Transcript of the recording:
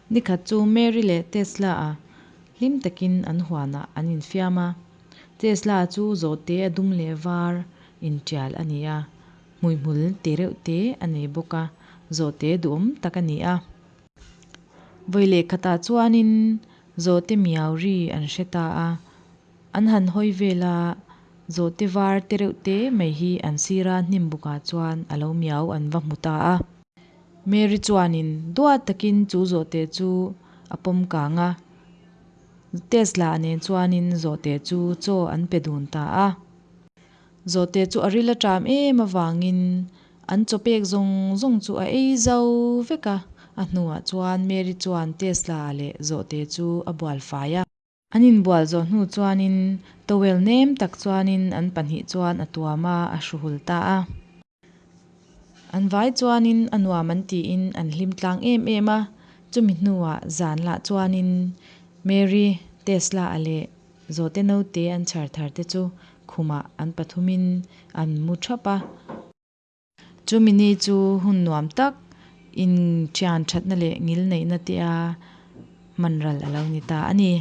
Nikhat chu Mary leh Tesla-a hlim takin an huanah an infiam a. Tesla chu zawhte a dum leh var intial a ni a, hmuihmul te reuh te a nei bawk a, zawhte duhawm tak a ni a. Vawi leh khatah chuanin zawhte miau ri an hre ta a, an han hawi vel a, zawhte var te reuh te mai hi an sira hnim bukah chuan a lo miau an va hmu ta a. Mary chuanin duat takin chu zawhte chu a pawm kang a, Tesla nen chuanin zawhte chu chaw an pe dun ta a. Zawhte chu a ril a ṭam em avangin an chaw pek zawng zawng chu a ei zo vek a, a hnuah chuan Mary chuan Tesla leh zawhte chu a bual fai a. An inbual zawh hnu chuanin towel nem tak chuanin an pahnih chuan a tuam a, a hruhul ta a. An vai chuanin a nuam an tiin an hlim tlang em em a, chumi hnuah zan lah chuanin Mary, Tesla a leh Zawhte naute an chhar thar te chu khumah an pathumin an mu thap a. Chumi ni chu hun nuam tak inthian thatna leh ngil neihna tia hman ral a lo ni ta a ni.